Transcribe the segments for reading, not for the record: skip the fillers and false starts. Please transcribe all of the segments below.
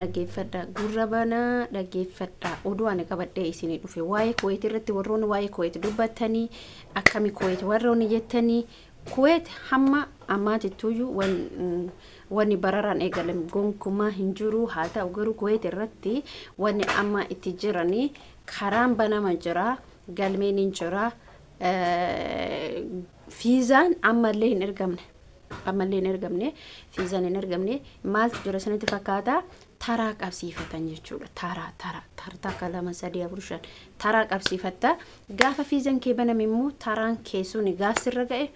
Dhaggeeffadha, gurra banaa dhaggeeffadha. Oduu ani qabadhee isinii dhufe waa'ee Kuweet irratti. Warroonni waa'ee Kuweet dubbattanii, akkami Kuweet warroonni jettanii, Kuweet hamma ammaatittuyyuu wanni bararaan eegalame gonkumaa hin jiru. Haa ta'u garuu Kuweet irratti wanni amma itti jiranii karaan banama jira, galmeen hin jira, fiizaan ammallee hin ergamne. Ammallee hin ergamne, fiizaan hin ergamne. Maaltu jira isinitti fakkaata? Taraa qabsiifatan jechuudha. Taraa, taraa, taraa, takka, 2, 3, 4, 5 taraa qabsiifatta. Gaafa fiizaan kee baname immoo taraan kee suni gaaf sirra ga'e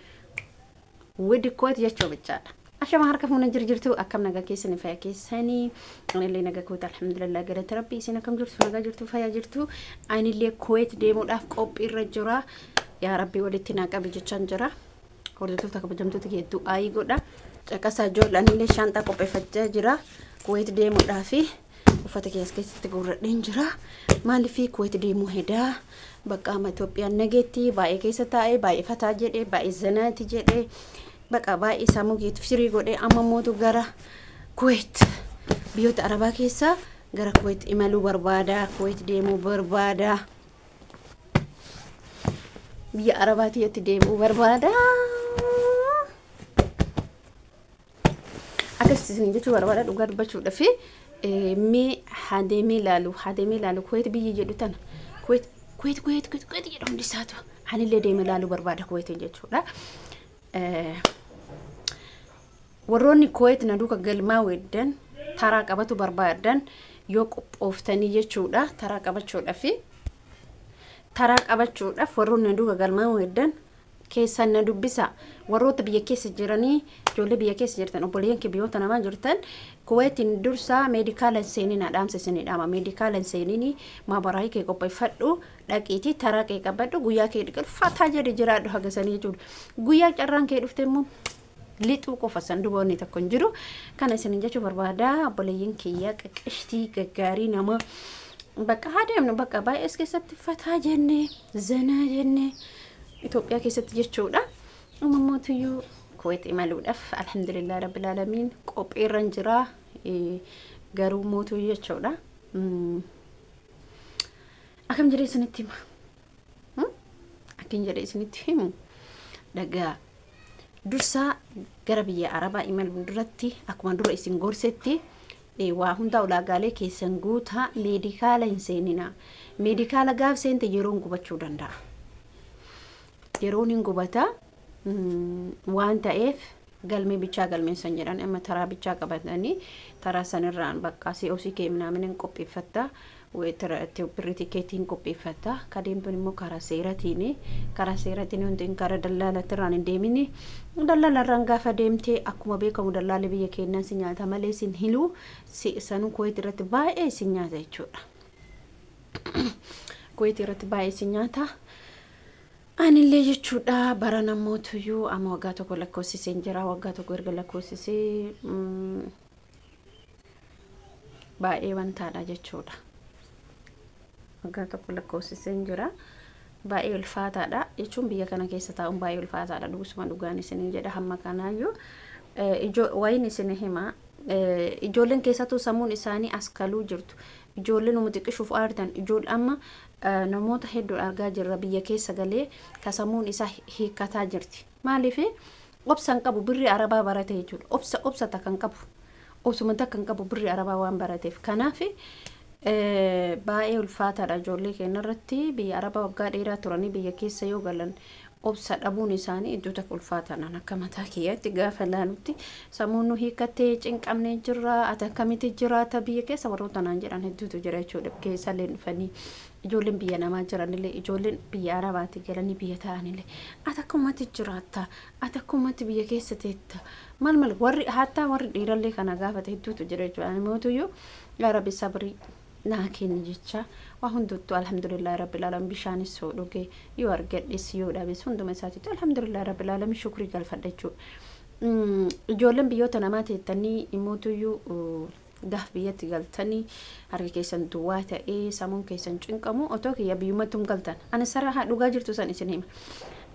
widi Kuweet jechuu bichaadha. Ashama, harka fuuna jirtu, akkam nagaa keessanii, fayyaa keessanii? Anillee nagaa koota, alhamdulillah, galata rabbi. Isin akkam jirtu? Nagaa jirtu, fayyaa jirtu? Anillee Kuweet deemuudhaaf qophiirra jira. Yaa rabbi walitti naa qabi jechaan jira. Hordoftoota kabajamtoota hedduu aayii godha. Caqasaa ijoollee, anillee shaanxaa qopheeffachaa jira. Kuweet deemuudhaafi uffata keessa keessatti guurradheen jira. Maaliif Kuweet deemuu hedaa? Bakka amma Itoophiyaan nageetti baay'ee keessa taa'ee, baay'ee fataa jedhee, baay'ee zanaati jedhee, bakka baay'ee sammuu keetti firii godhee, amma mootu gara Kuweet, biyyoota Arabaa keessaa gara Kuweet imaluu barbaada. Kuweet deemuu barbaada. Biyya Arabaatiyyatti deemuu barbaada. Akkas isin jechuu barbaada. Dhugaa dubbachuudhaaf mee hadeemee ilaalu, hadeemee ilaalu Kuweet biyyi jedhu tana. Kuweet, Kuweet, Kuweet, Kuweet, Kuweet jedhu hundi isaatu. Anillee deemee ilaaluu barbaada Kuweetiin jechuudha. Warroonni Kuweet na duuka galmaa weddan, taraa qabatu barbaadan, yoo qophooftanii jechuudha, taraa qabachuudhaaf, taraa qabachuudhaaf warroonni na duuka galmaa weddan keessan na dubbisa. Warroota biyya keessa jiranii, ijoollee biyya keessa jirtan, obboleeyyan kee biyyoota namaa jirtan, Kuweetiin dursaa meedikaala hin seeninaa, dhaamsa isinii dhaama. Meedikaala hin seeninii, maabaraayii kee qopheeffadhu, dhaqiitii taraa kee qabadhu, guyyaa kee dhiqadhu, fataa jedhe jiraadhu haga sanii jechuudha. Guyyaa carraan kee dhufte immoo lixuu qofa, san duba wanni tokko hin jiru. Kana isinin jechuu barbaada, obboleeyyan kiyya qaqqashtii gaggaarii nama. Bakka haa deemnu, bakka baay'ees keessatti fataa jenne, zanaa jenne Itoophiyaa keessatti jechuudha. Amma mootuyyuu Kuweet imaluudhaaf alhamdulillah rabbil aalamiin qophiirra hin jira, garuu mootuu jechuudha. Akkam jedhee isinitti hima? Akkin jedhee isinitti himu dhagaa. Dursaa gara biyya Arabaa imaluun duratti, akkuma dura isin gorsetti, waa hundaa ulaagaalee keessan guutaa, meedikaala hin seeninaa. Meedikaala gaaf seente yeroon gubachuu danda'a. Yeroon hin gubata waan ta'eef galmee bichaa galmeessan jedhan. Amma taraa bichaa qabatanii taraa sanirraan bakka COC kee minaamin hin qopheeffatta. Birrii tikeetii hin qopheeffatta. Ka deemtuun immoo karaa seeratiin, karaa seeratiin hundi karaa dallaalatirraan hin deemini. Dallaalarraan gaafa deemtee, akkuma beekamu dallaalli biyya keenyaa si nyaata malee sin hiluu. Sanuu Kuweet irratti baay'ee si nyaata jechuudha. Kuweet irratti baay'ee si nyaata. Anillee jechuudha bara namootuyyuu amma waggaa 1 lakkoofsiseen jira. Waggaa 1 erga lakkoofsisee baay'ee wantaadha jechuudha. Waggaa 1 lakkoofsiseen jira. Baay'ee ulfaataadha jechuun biyya kana keessa taa'uun baay'ee ulfaataadha. Dhuguma dhugaan isiniin jedha, hamma kanaayyuu wayin isin hima. Ijoolleen keessattuu sammuun isaanii as kaluu jirtu. Ijoolleen nu xiqqishuuf aartan, ijoollee amma namoota hedduu argaa jirra biyya keessa galee ka sammuun isaa hiikkataa jirti. Maaliif? Obsa hin qabu, birri Arabaa barate jechuudha. Obsa, obsa takka hin qabu. Obsuma takka hin qabu birri Arabaa waan barateef. Kanaaf baay'ee ulfaataadha ijoollee keenya irratti. Biyya Arabaa waggaa dheeraa turanii biyya keessa yoo galan obsa dhabuun isaanii iddoo takka ulfaataadhaan, akka mataa kiyyaatti gaafa ilaalutti sammuun nu hiikkattee cinqamnee jirra. Ati akkamitti jiraata biyya keessa warroota naan jedhan hedduutu jira jechuudha. Keessallee dhufanii ijoolleen biyya namaa jiranillee, ijoolleen biyya Arabaatti galanii biyya ta'anillee, ati akkumatti jiraatta, ati akkumatti biyya keessa teetta, maal maal, warri hattaa warri dhiirallee kana gaafate hedduutu jira jechuudha. Ani mootuyyuu yaa rabbi sabrii naa kenni jecha waa hunduttuu alhamdulillah rabbil alamin, bishaanis yoo dhuge, yoo argadhes, yoo dhabes, hunduma isaatiitu alhamdulillah rabbil alamin shukrii galfadha jechuudha. Ijoolleen biyyoota namaa teettanii immootuyyuu gaaf biyyatti galtanii harki keessan duwwaa ta'ee sammuun keessan cinqamu, otoo kiyya biyyumattuu galtan. Ani sara dhugaa jirtu san isin hima.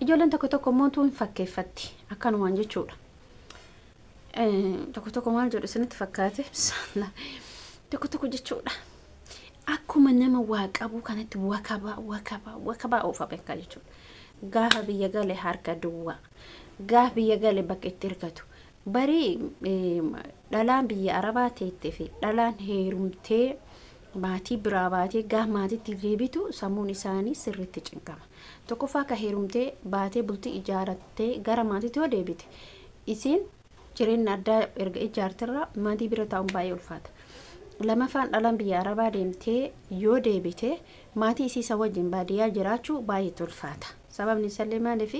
Ijoolleen tokko tokko mootuu hin fakkeeffatti akkanumaan jechuudha. Tokko tokko maal jedhu isinitti fakkaate? Bismillah. Tokko tokko jechuudha. Akkuma nama waa qabu kanatti wakabaa wakabaa wakabaa oofa beekaa jechuudha. Gaafa biyya gale harka duwwaa. Gaafa biyya gale bakka itti hirkatu. Barii dhalaan biyya Arabaa teettee fi dhalaan heerumtee maatii biraa baatee gaafa maatiitti deebitu sammuun isaanii sirriitti cinqama. Tokkoffaa akka heerumtee baatee bultii ijaarattee gara maatiitti yoo deebite isiin jireenya addaa erga ijaartirraa maatii bira taa'uun baay'ee ulfaata. Lamaffaan dhalaan biyya Arabaa deemtee yoo deebite maatii isii isa wajjin baadiyyaa jiraachuu baay'eetti ulfaata. Sababni isaallee maaliif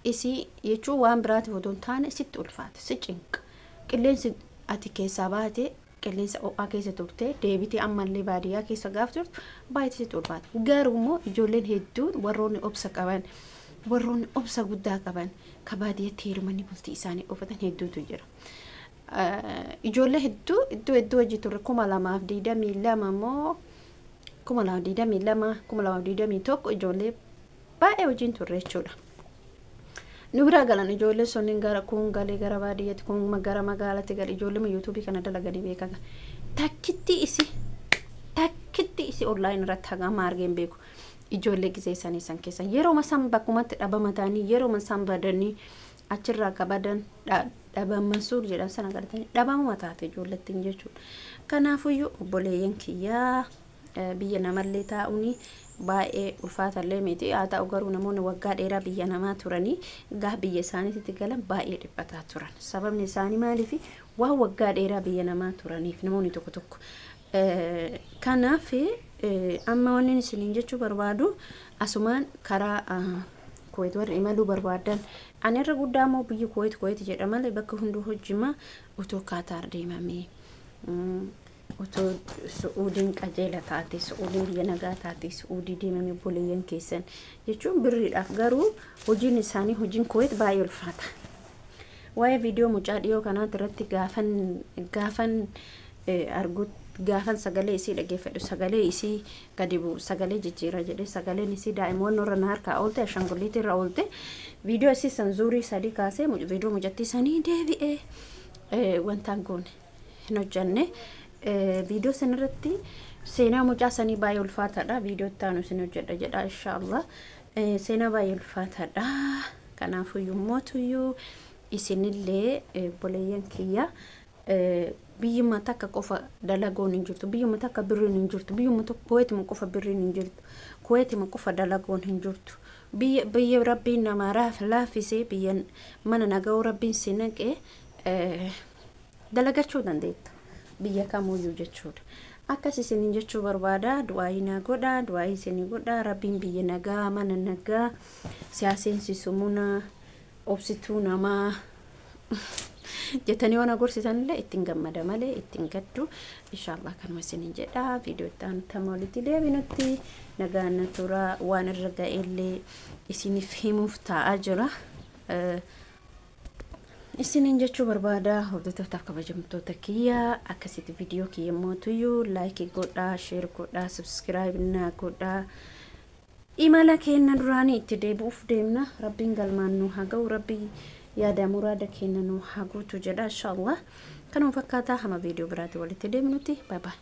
isii jechuun waan biraatiif otoo hin taane sitti ulfaata, si cinqa. Qilleensi ati keessaa baate qilleensa ho'aa keessa turte deebitee ammallee baadiyyaa keessa gaaf turtu baay'ee sitti ulfaata. Garuu immoo ijoolleen hedduun warroonni obsa qaban, warroonni obsa guddaa qaban ka baadiyyatti heerumanii bultii isaanii oofatan hedduutu jira. Ijoollee hedduu iddoo hedduu hojii turre 2022 immoo 2022, 2021 ijoollee baay'ee hojiin turre jechuudha. Nu biraa galan ijoollee sunniin gara kun galee gara baadiyyaatti, kun gara magaalaatti gale. Ijoollee YouTubeii kana dalaganii beekan. Takkitti isi online irratti hagama argeen beeku. Ijoollee gisee sanii san keessa yeroo san bakkumatti dhabama ta'anii, yeroo san badanii achirraa kabadan dhabaman suur jedhan sana agartanii dhabamuma taate ijoollettiin jechuudha. Kanaafuyyuu obboleeyyan kiyyaa, biyya namallee taa'uun baay'ee ulfaatallee miti. Haa ta'u garuu namoonni waggaa dheeraa biyya namaa turanii gaaf biyya isaaniitti galan baay'ee dhiphataa turan. Sababni isaanii maaliif? Waan waggaa dheeraa biyya namaa turaniif namoonni tokko tokko. Kanaaf amma wanni isiniin jechuu barbaadu, asumaan karaa Kuwait warri imaluu barbaadan, ani irra guddaa immoo biyyi Kuwait Kuwait jedha malee bakka hunduu hojjima. Otoo Kaataar deemamee, otoo Su'uudiin qajeela taate, Su'uudiin biyya nagaa taate, Su'uudii deemamee obboleeyyan keessan jechuun birriidhaaf. Garuu hojiin isaanii, hojiin Kuwait baay'ee ulfaata. Waa'ee viidiyoo mucaa dhiyoo kanaati irratti gaafan argu, gaafan sagalee isii dhageeffadhu, sagalee isii gadi bu'u, sagalee jijjiira jedhee, sagaleen isii daa'imman irra na harkaa oolte, ashaangulliitii irra oolte. Viidiyoo isii san zuurii sadii kaasee viidiyoo mucattii sanii deebi'ee wantaan goone hin hojjanne. Viidiyoo san irratti seenaa mucaa sanii baay'ee ulfaataadha. Viidiyoo itti aanu isin hojjedha jedha inshaallah. Seenaa baay'ee ulfaataadha. Kanaafuyyuu mootuyyuu isinillee obboleeyyan kiyya, biyyuma takka qofa dalagoon hin jirtu, biyyuma takka birriin hin jirtu, biyyuma tokko Kuweetuma qofa birriin hin jirtu, Kuweetuma qofa dalagoon hin jirtu. Biyya rabbiin namaa laaffisee, biyya mana naga'uu rabbiin si naqee dalagachuu dandeetta biyya kamuyyuu jechuudha. Akkas isiniin jechuu barbaada. Du'aayii naa godha, du'aayii isinii godha. Rabbiin biyya nagaa, mana nagaa siyaaseensisu, muna obsituu namaa jettanii waan gorsitanillee ittiin gammada malee ittiin gaddu. Inshaallah kanuma isiniin jedha. Viidiyoo itti aanu tama walitti deebinutti nagaan na tura. Waan irra ga'ellee isiniif himuuf taa'aa jira isiniin jechuu barbaada. Hordoftootaaf kabajamtoota kiyya, akkasitti viidiyoo kiyya mootuyyuu like godhaa, share godhaa, subscribe naa godhaa. Imala keenya duraanii itti deebi'uuf deemna. Rabbiin galmaan nu haa ga'u, rabbi yaada muraada keenya nu haa guutu jedha inshaallah. Kanuma fakkaataa. Hama viidiyoo biraatti walitti deemnuti, bye bye.